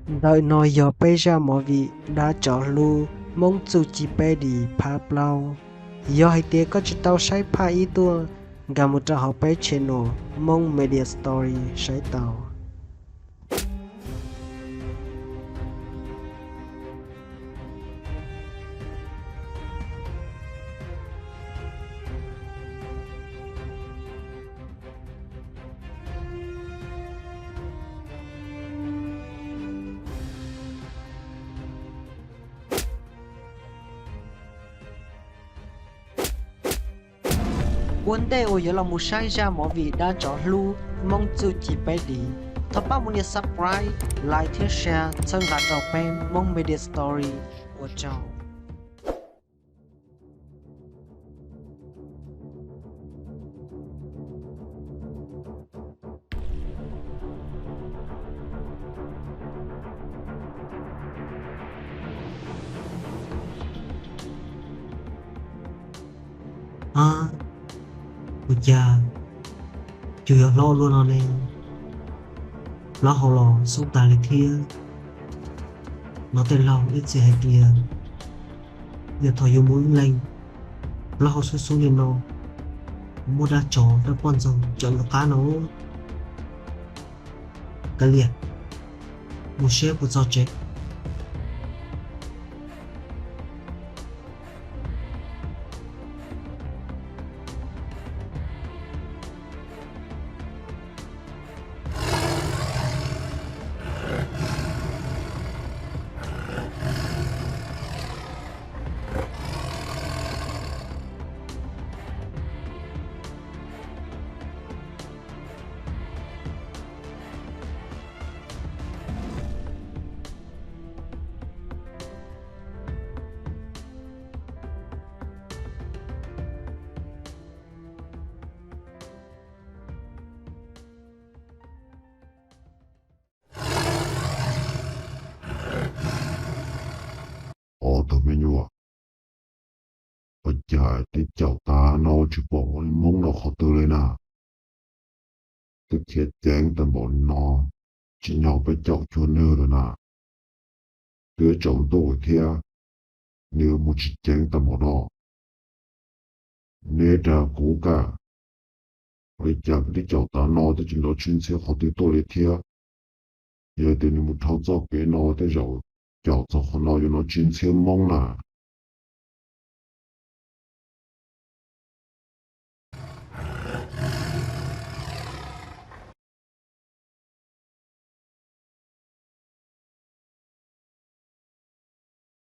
Ntawm no yog peb zaj movie Dab Tsov Hlub Hmoob Txuj Ci Peb Dim phab plaub. Yog hais tias koj tsis tau saib phaj ib tuaj, nkag mus rau hauv peb channel Hmoob Media Story saib tau. Ua ntej uas yuav los mus saib zaj movie Dab Tsov Hlub Hmoob Txuj Ci Peb Dim, thov pab mus nias subscribe, like thiab share txhawb nqa rau peb Hmoob Media Story. Ua tsaug. Ab, ua cas cua yuav hlob luaj no ne? Plaub hau los xub tag li thiab. Hnov tej laug ib txhia hais tias yog thaum yus mus ib leeg, plaub hau xub xub li no, muaj dab tsov dab poj ntxoog coj yuav qab no. Kav liam, mus seb puas txog tsev. Ob tug me nyuam, ua cas tej caum tas no tsis pom muaj ib Hmoob no qhov twg li na? Twb khiav ceev tag npaum no, tsim nyog peb caum cuag nws lawm na. Twb tsaus ntuj thiab, nws yuav mus tsis ceev tag npaum no. Neb dag kuv kam, ua cas peb twb caum tas no twb tsis hnov tshwj ntxhiab qhov twg tuaj li thiab? Yog tias nws mus dhau txoj kev no tej zaum caum txog qhov no yuav hnov tshwj ntxhiab Hmoob na.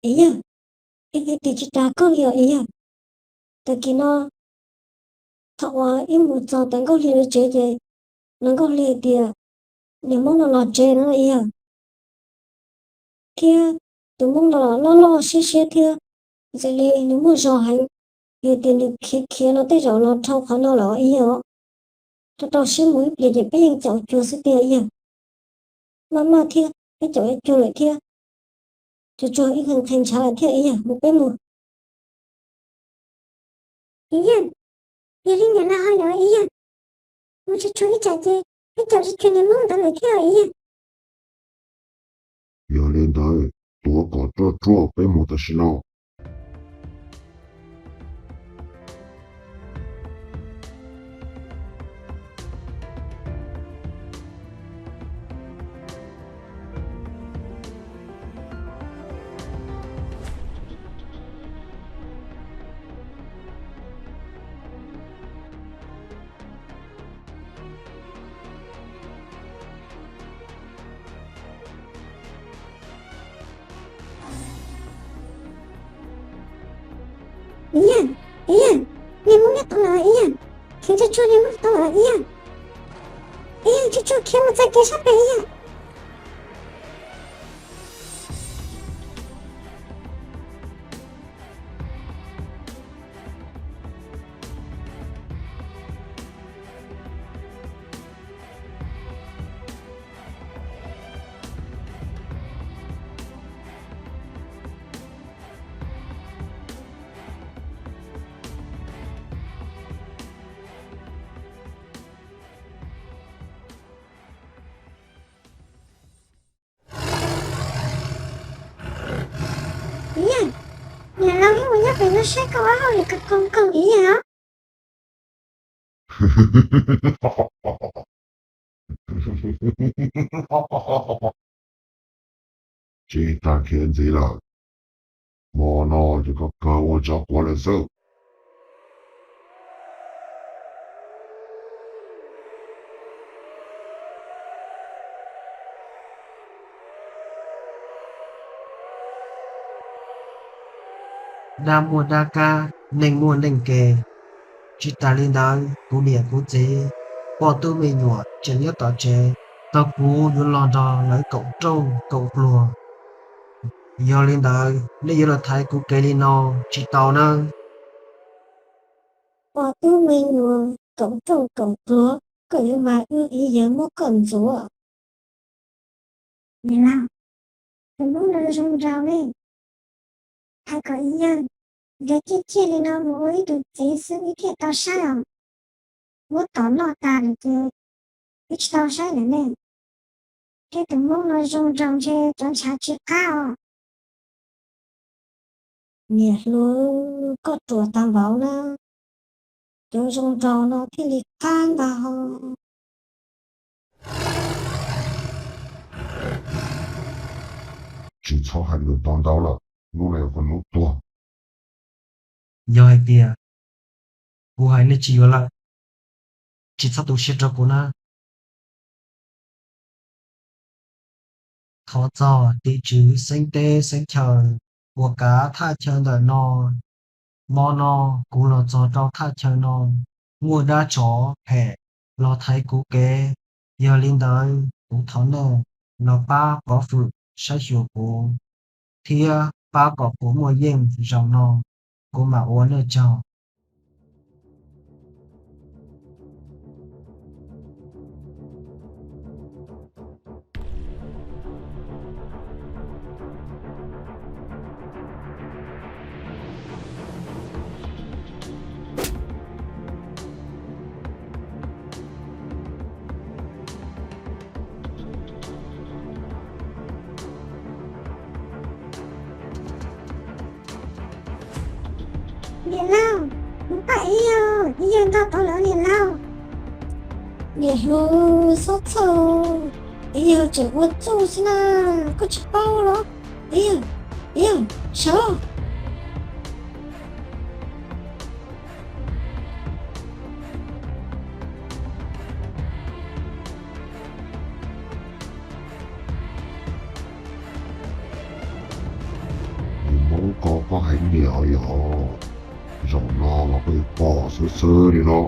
Yawg, ib tiv tsis tas koj li os yawg. Tag kis no thaum uas wb mus txog tom Nkauj Hli lawv tsev ces los Nkauj Hli hais tias niag Hmoob no los tsev no yawg, thiab tus Hmoob no los loj loj siab siab thiab, ntxim li nws muaj zog heev. Yog tias nws khiav khiav no tej zaum los dhau qhov no lawm yawg. Rau rau siab mus ib pliag ces peb yeej caum cuag xwb tiag yawg. Maj maj thiab, peb caum cuag lawm thiab. Tsuag tsuag ib qho ntshav lawm thiab yawg, mus peb mus. Yawg, yog li nim no ho yog yawg, mus tsuag tsuag ib tsam ces peb caum tsis cuag niag Hmoob ntawd lawm thiab yawg. Yog li ntawd tuav kom ruaj ruaj peb mus tam sim no. Yawg, yawg, niag Hmoob nyob tod lawm yawg, khiav tsuag tsuag niag Hmoob tod lawm yawg, yawg tsuag tsuag khiav mus txoj kev sab pem yawg. Saib koj ua hauj lwm kawg koom koom ib yam os. Tsis tas khiav ntxiv lawm, hmo no ces koj kawg ua tsov quav lawm xwb. Dab muaj dab kab, neeg muaj neeg ke. Tsis tas li ntawd, kuv niam kuv txiv, poj tub me nyuam tseem nyob tom tsev, tos kuv yuav los nrog lawv koom rooj koom pluag. Yog li ntawd nej yuav los thaiv kuv kev li no tsis tau nawb. Poj tub me nyuam koom rooj koom pluag, koj yuav mas wb ib yawg muab koj ntxuav. Niam laus, tus hmoob no zoo nraug li. Hais kom ib yawg nrhiav ciaj ciaj li no mus ua ib tug txiv xwb wb thiaj tau saib os. Muab tom noj tas lawm ces wb tsis tau saib lawm ne. Thiab tus hmoob no zoo nraug ntshe cov ntshav tsis qab os. Niam hluas, koj ruam tag npaum na, cov zoo nraug no thiaj li qab ntag. Tsis txhob hais lus ntau ntau lawm, hnub no yog koj hnub tuag. Yog hais tias kuv hais nej tsis yuav lawm, tsis txhob tu siab rau kuv na. Thov txog tim tswv xeeb teb xeeb chaw uas kav thaj chaw ntawm no. Hmo no kuv los txog rau thaj chaw no, muaj dab tsov phem los thaiv kuv kev. Yog li ntawd kuv thov nej los pab pov hwm saib xyuas kuv, thiab pab kom kuv muaj yeej. Zaum no kuv mam ua nej tsaug. Niam laus, kuv pab ib yawg, ib yawg nto tau lawm niam laus. Niam hluas, txhob txhawj, ib yawg tseem ua txuj xwb na, koj tsis paub los? Ib yawg, ib yawg, sawv. Hmoob ko, koj hais niam yog, zaum no los koj yuav pom xwb xwb li no.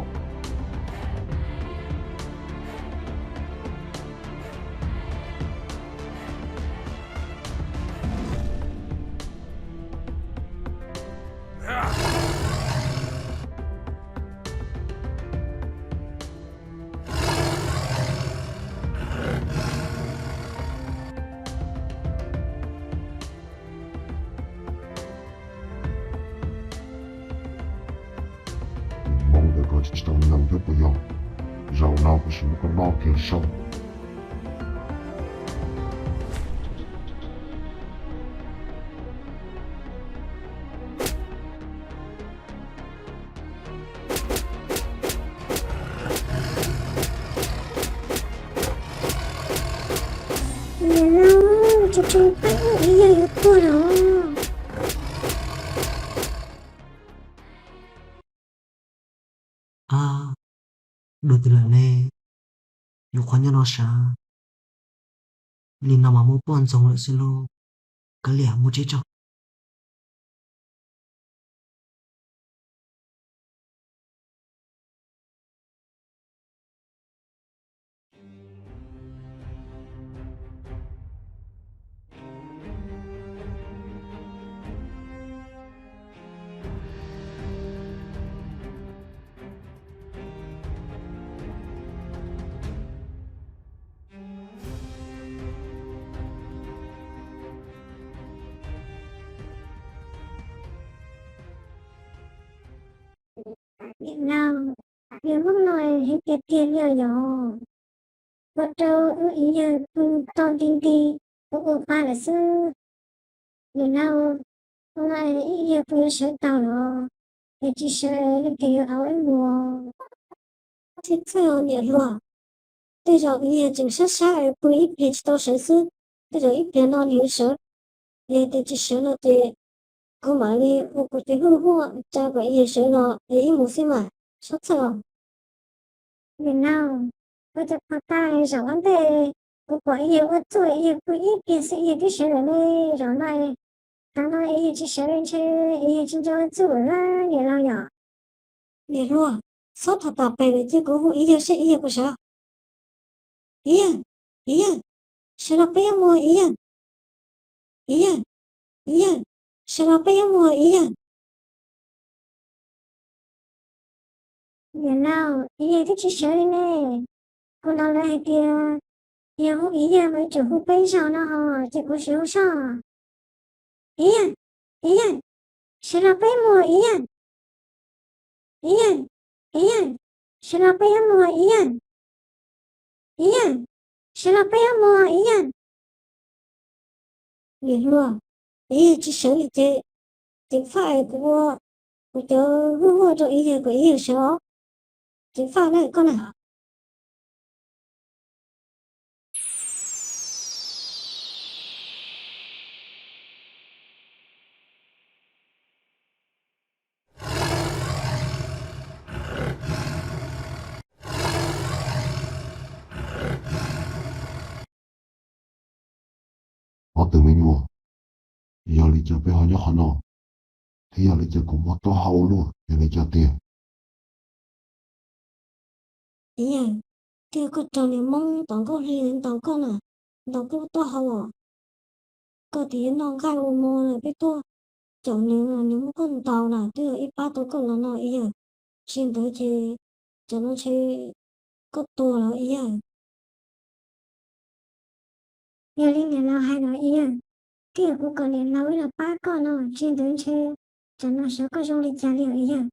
Hmoob ntawd koj tsis tau mloog thiab puas yog? Zaum no kuv sim muab koj noj kiag saib. Niam laus, tsis tau pab ib yawg yuav tuag lawm. Ab, dua twg lawm ne? Nyuam qhuav nyob no sav, li no mas muaj poj ntxoog lawm xwb lauj. Kav liam mus tsev tso. Niam laus, niam hmoob no heev tiag tiag li os. Ua rau wb ib yawg pw toj nti nti, ua ua pa lawm xwb. Niam laus, Ua no ib yawg puas yuav sawv tau los? Es tsis sawv leej twg yuav hauv ib muag? Txhij txhawj niam hluas, tej zaum ib yawg tseem sab sab es pw ib pliag tsis tau sawv xwb, tej zaum ib pliag no nws yuav sawv. Yog tias tsis sawv no ces kuv mam li ua kuv tus hwj huaj tsa kom ib yawg sawv los es ib mus xwb mas, sab txhawj os. Niam laus, ua cas pom tag zaum ua ntej kuv pom ib yawg ua txuj ib yawg pw ib pliag xwb ib yawg twb sawv lawm ne, zaum no, zaum no ib yawg tsis sawv li ntshe ib yawg tsis nco ua txuj lawm niam laus yom. Niam hluas, txhob tham tas pem lawm cia kuv hu ib yawg seb ib yawg puas sawv. Ib yawg, ib yawg, sawv los peb yuav mus ib yawg. Ib yawg, ib yawg, sawv los peb yuav mus ib yawg. Niam laus, ib yawg twb tsis sawv li ne. Kuv hnov lawv hais tias yog hu ib yawg mas yuav tsum hu peb zaug no ho, ces kuv sim hu soj. Ib yawg, ib yawg, sawv los peb mus ib yawg. Ib yawg, ib yawg, sawv los peb yuav mus ib yawg. Ib yawg, sawv los peb yuav mus ib yawg. Niam hluas, ib yawg tsis sawv li ces ceev faj es kuv ua kuv cov hwj huaj rau ib yawg kom ib yawg sawv os. Ceev faj na koj na. Ob tug me nyuam, yog li cas peb ho nyob qhov no, thiab yog li cas kuv muaj taub hau ua luaj, yog li cas tiag? Ib yawg, twb yog koj raug niag Hmoob tom nkauj hli ntaus koj na, ntaus koj lub taub hau os. Koj tias yuav noj nqaij ua mov na, peb tuaj caum nws, nws muab koj ntaus na, twb yog ib pab tau koj los no ib yawg. Tsis ntawd ces tsam no ntshe koj tuag lawm ib yawg. Yog li niam laus hais los ib yawg, twb yog kuv kom niam laus wb los pab koj no, tsis ntawd ntshe tsam no xyov koj zoo li cas li os ib yawg.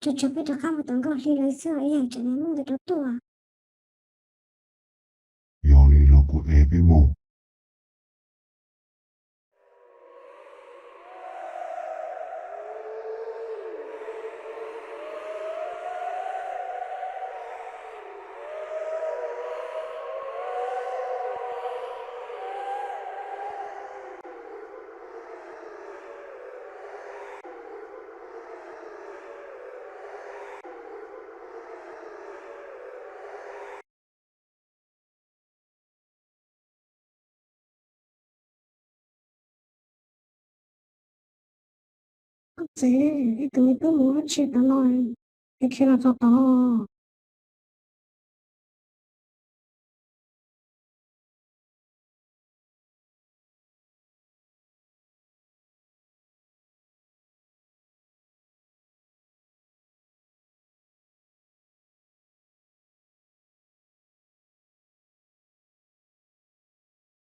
Tsuag tsuag peb rov qab mus tom nkauj hli lawv xwb os ib yawg, tsam niag Hmoob ntawd rov tuaj. Yog li los kuv ev peb mus. Koj txiv, ib tug me tub mus dab tsi tom no es khiav los txog tod?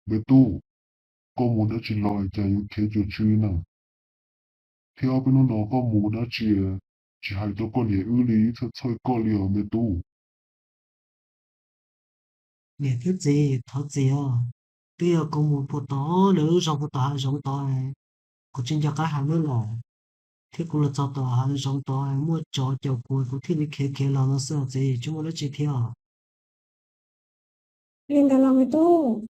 Me tub, koj mus dab tsi los cas yuav khiav cuag tsw na? Thiab ob peb hnub no koj mus dab tsi tsis hais rau koj niam wb li, txhawj txhawj koj li os me tub. Niam thiab txiv, thov txim os. Twb yog kuv mus puag tom nws lub zos puag tom hav zoov tod, kuv tsis nco qab hais lawm, thiab kuv los txog tom hav zoov tod muaj tsov caum kuv, kuv thiaj li khiav khiav los no xwb os txiv, tsis muaj dab tsi thiab os. Li ntawd los me tub,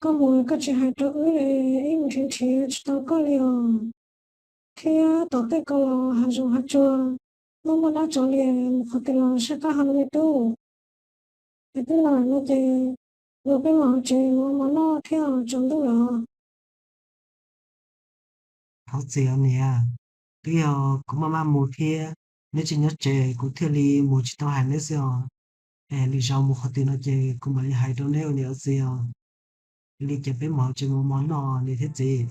koj mus koj tsis hais rau wb, wb mus nrhiav nrhiav tsis tau koj li os. Thiab tom tej ko los hav zoov hav tsuag, muaj muaj dab tsov li, mus qhov twg los saib qab hau me tub. Es twb los no ces mus peb mus hauv tsev mus ua mov noj thiab, tsaus ntuj lawm. Thov txim os niam, twb yog kuv maj maj mus thiab, neb tsis nyob tsev kuv thiaj li mus tsis tau hais neb xwb os. Es lwm zaus mus qhov twg no ces kuv mam li hais rau neb ua niam ua txiv os. Li ces peb mus hauv tsev mus ua mov noj niam thiab txiv.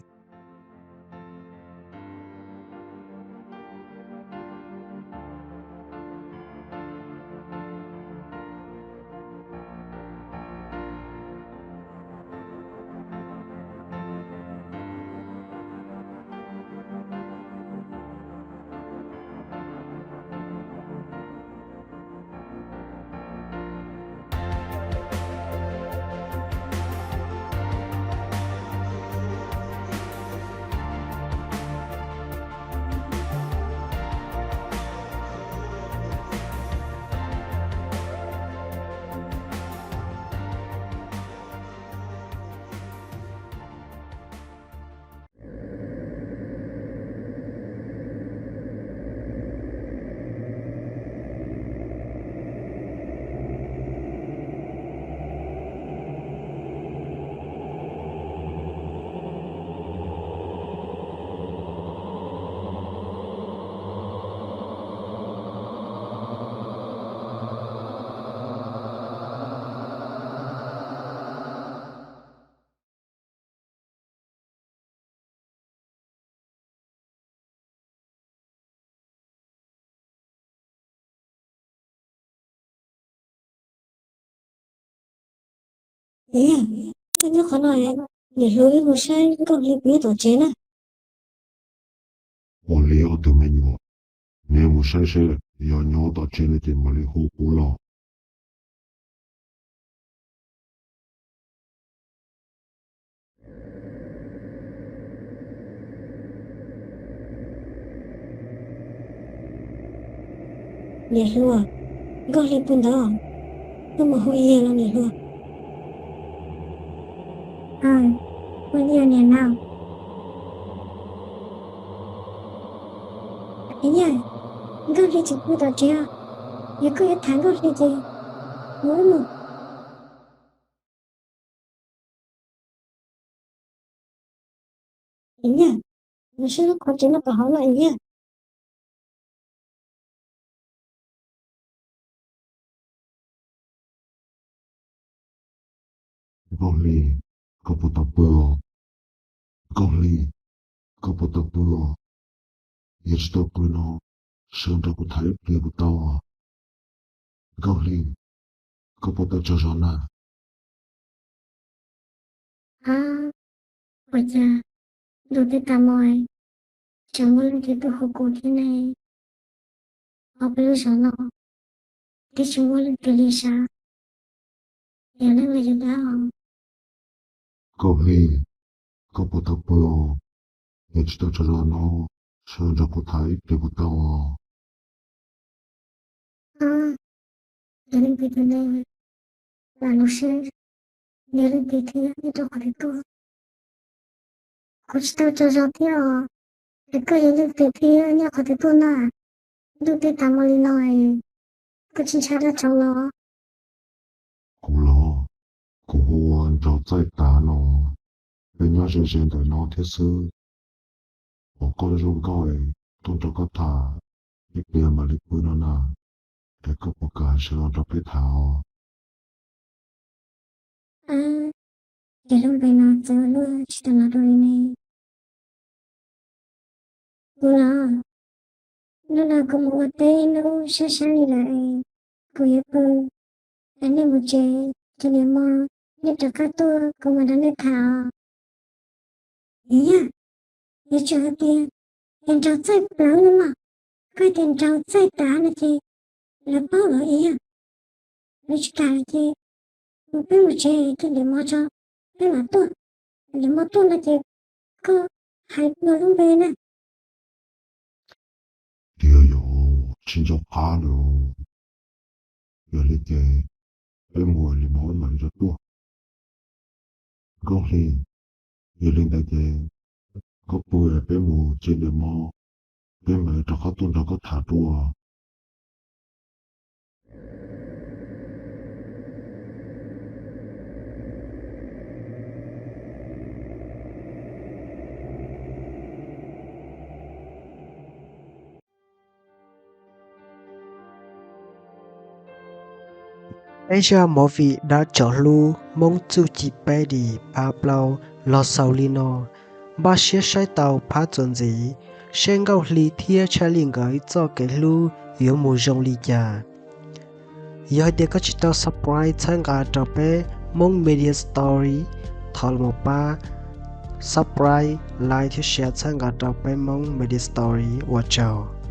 Niam yog, koj nyob qhov no, niam hluas wb mus saib Nkauj Hli puas nyob tom tsev na. Ua li ob tug me nyuam, neb mus saib seb yog nyob tom tsev no ces mam li hu kuv los. Niam hluas, Nkauj Hli puas ntawd, koj mus hu ib yam los niam hluas. Ua li niam laus. Yog, Nkauj Hli tsis pw tom tsev, yog koj yuav tham Nkauj Hli ces mus wb mus. Yog, mus saib lub qhov tsev no tom hauv no yog. Nkauj Hli, koj puas tau pw os? Nkauj Hli, koj puas tau pw os? Yog tsis tau pw no, sawv nrog kuv tham ib pliag puas tau? Nkauj Hli, koj puas tau tsaug zog na? Ua cas ntuj twb tag mus, tseem muaj leej twg tuaj hu kuv thiab ne? Ob peb lub zaug no twb tsis muaj leej twg li sav, yog leej twg yuav dab os? Nkauj Hli, koj puas tau pw os? Yog tsis tau tsaug zog no, sawv nrog kuv tham ib pliag puas tau os? Yog leej twg thiab ne? Lam los seb yog leej twg thiab nyob rau qhov twg tuaj. Kuv tsis tau tsaug zog thiab os. Es koj yog leej twg thiab nyob qhov twg tuaj na? Ntuj twb tag mus li no, koj tsis ntshai dab tsi los? Kuv los, kuv hu ua Nraug Txaij Tav no, peb nyob ze ze ntawm no thiab xwb. Pom koj zoo nkauj, tuaj nrog koj tham ib pliag mam li pw no na. Es koj puas kam sawv los nrog peb tham os? Ces lub npe no txawv luaj tsis tau los dua li ne. Kuv los, hnub no kuv mus ua teb hnub sab sab li lawm, kuv yuav pw. Es nej mus tsev, cia li mus, nej rov qab tuaj kuv mam nrog nej tham os. Yog, yuav tsum hais tias es Nraug Txaij Plawv no mas, koj hais tias Nraug Txaij Tav no ces lawv paub lawm yog. Lawv tsis kam ces peb mus tsev, cia li mus tso, peb mam tuaj. Cia li mus tuaj no ces koj hais dua lub npe na. Tiag yog tsis nco qab li. Yog li ces peb mus li mus mam li rov tuaj. Nkauj Hli, yog li ntawd ces koj pw, peb mus cia li mus, peb mam li rov qab tuaj nrog koj tham dua. Peb zaj movie Dab Tsov Hlub Hmoob txuj ci peb dim phab plaub los xaus li no. Npaj siab saib tau phab txuas ntxiv, seb Nkauj Hli thiab Tshaj Lij nkawd txoj kev hlub yuav mus zoo li cas. Yog hais tias koj tsis tau subscribe txhawb nqa rau peb Hmoob Media Story, thov los pab subscribe, like thiab share txhawb nqa rau peb Hmoob Media Story, ua tsaug.